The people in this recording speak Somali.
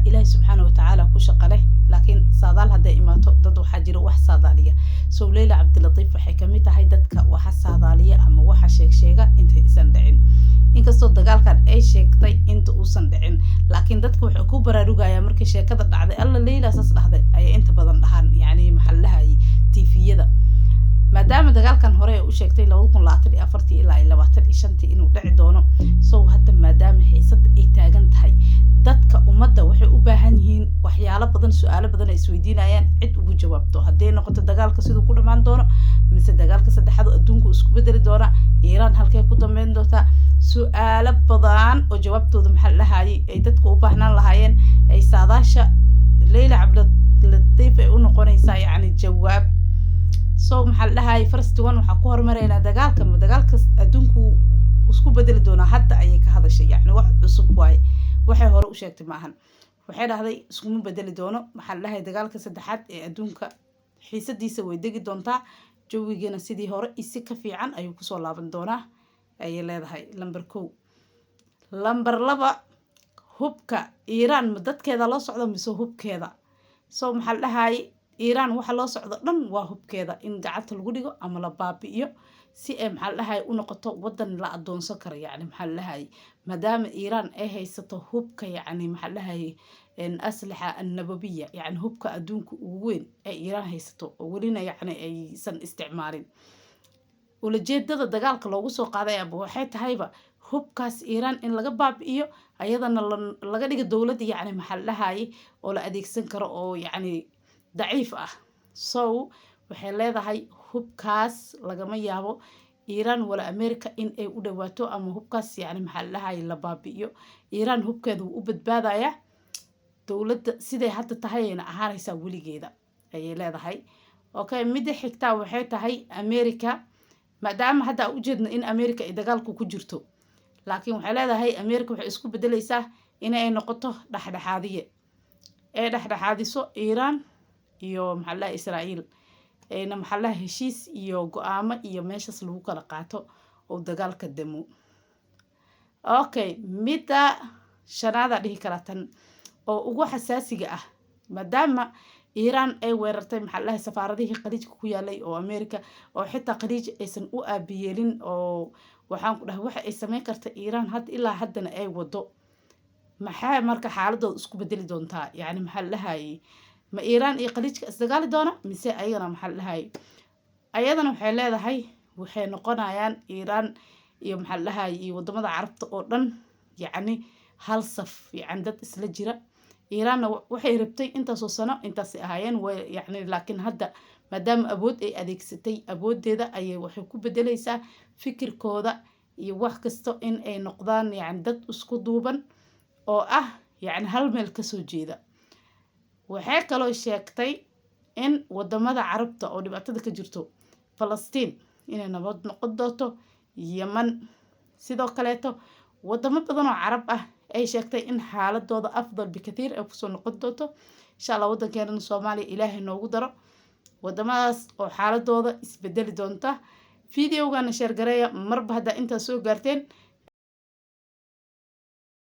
Ilaahi subxaana watacaala ku shaqa leh, laakiin saadaal hadday imaato, dad waxaa jira wax saadaaliya. So Leyla Cabdilatiif waxay kamid tahay dadka waxa saadaaliya ama waxa sheeg sheega intaysan dhicin. Inkastoo dagaalkan ay sheegtay inta uusan dhicin, laakiin dadka waxay ku baraarugayaan markii sheekada dhacday. "Alla, Leyla saas dhahday," ayay inta badan dhahaan, yacni maxaa la dhahayay, TV-yada. Maadaama dagaalkan hore ay u sheegtay 2024-tii ilaa iyo 25-tii inuu dhici doono, so hadda maadaama xiisada ay taagan tahay, dadka ummadda waxay u baahan yihiin waxyaalo badan, su-aalo badan ay isweydiinayaan, cid ugu jawaabto. Hadday noqoto dagaalka siduu ku dhamaan doono, mise dagaalka saddexaad adduunka isku bedeli doona, Iiraan halkay ku dambeyn doontaa, su-aalo badan oo jawaabtooda, maxaa la dhahayay, ay dadka u baahnaan lahaayeen, ay saadaasha Leyla Cabdilatiif ay u noqonaysaa yacni jawaab. So maxaa la dhahayay, first one, waxaa ku hormaraynaa dagaalka. Ma dagaalka adduunku isku bedeli doonaa? Hadda ayay ka hadashay, yacni wax cusub waaye, waxay hore u sheegtay maahan. Waxay dhahday iskuma bedeli doono, maxaa la dhahay, dagaalka saddexaad ee adduunka. Xiisadiisa way degi doontaa, jawigana sidii hore isi ka fiican ayuu kusoo laaban doonaa, ayay leedahay. Number kow. Number laba, hubka Iiraan ma dadkeeda loo socdo mise hubkeeda? So maxaa la dhahayay, Iiraan waxa loo socdo dhan waa hubkeeda in gacanta lagu dhigo ama la baabi'iyo, si ay, maxaa la dhahay, u noqoto wadan la adoonsan karo. Yacni maxaa la dhahayay, maadaama Iiraan ay haysato hubka, yacni maxaa la dhahayay, أسلحة النووية, yacni hubka adduunka ugu weyn ee Iiraan haysato oo welina yacni aysan isticmaalin. Ulajeedada dagaalka loogu soo qaaday aba waxay tahayba hubkaas Iiraan in laga baabi'iyo, ayadana laga dhigo dowlad, yacni maxaa la dhahayay, oo la adeegsan karo oo yacni daciif ah. So waxay leedahay hubkaas lagama yaabo Iiraan wala America in ay u dhawaato ama hubkaas, yacni maxaa la dhahayay, la baabi'iyo. Iiraan hubkeeda wuu u badbaadayaa, dowladda siday hadda tahay ayna ahaanaysaa weligeeda, ayay leedahay. Okay, midda xigtaa waxay tahay America. Maadaama hadda aan ujeedno in America ay dagaalku ku jirto, laakiin waxay leedahay America waxay isku bedeleysaa inay noqoto dhexdhexaadiye, ee dhexdhexaadiso Iiraan iyo, maxaa la dhahay, Israa'iil, ayna, maxaa la dhahay, heshiis iyo go-aamo iyo meeshaas lagu kala qaato oo dagaalka damo. Okay, midda shanaada dhihi kara, tan oo ugu xasaasiga ah, maadaama Iiraan ay weerartay, maxaa la dhahay, safaaradihii Khaliijka ku yaalay oo America, oo xitaa Khaliij aysan u aabiyeelin, oo waxaan ku dhahay waxa ay sameyn karta Iiraan hadda ilaa haddana ay wado, maxaa marka xaaladooda isku bedeli doontaa? Yacni maxaa la dhahayay, ma Iiraan iyo Khaliijka isdagaali doona mise ayagana, maxaa la dhahayay? Ayadana waxay leedahay waxay noqonayaan Iiraan iyo, maxaa la dhahayay, iyo wadamada Carabta oo dhan yacni hal saf, yacni dad isla jira. Iiraanna waxay rabtay intaasoo sano intaasay ahaayeen way yacni, laakiin hadda maadaama awood ay adeegsatay, awooddeeda ayay waxay ku bedeleysaa fikirkooda iyo wax kasta in ay noqdaan yacni dad isku duuban oo ah yacni hal meel kasoo jeeda. Waxay kaloo sheegtay in wadamada Carabta oo dhibaatada ka jirto, Falastiin inay nabad noqon doonto, Yeman sidoo kaleeto, wadamo badan oo Carab ah ay sheegtay in xaaladooda أفضل بكثير ay kusoo noqon doonto, insha Allah. Waddankeenana Soomaaliya Ilaahay noogu daro wadamadaas oo xaaladooda isbedeli doonta. Videogana share gareeya marba haddaa intaas soo gaarteen.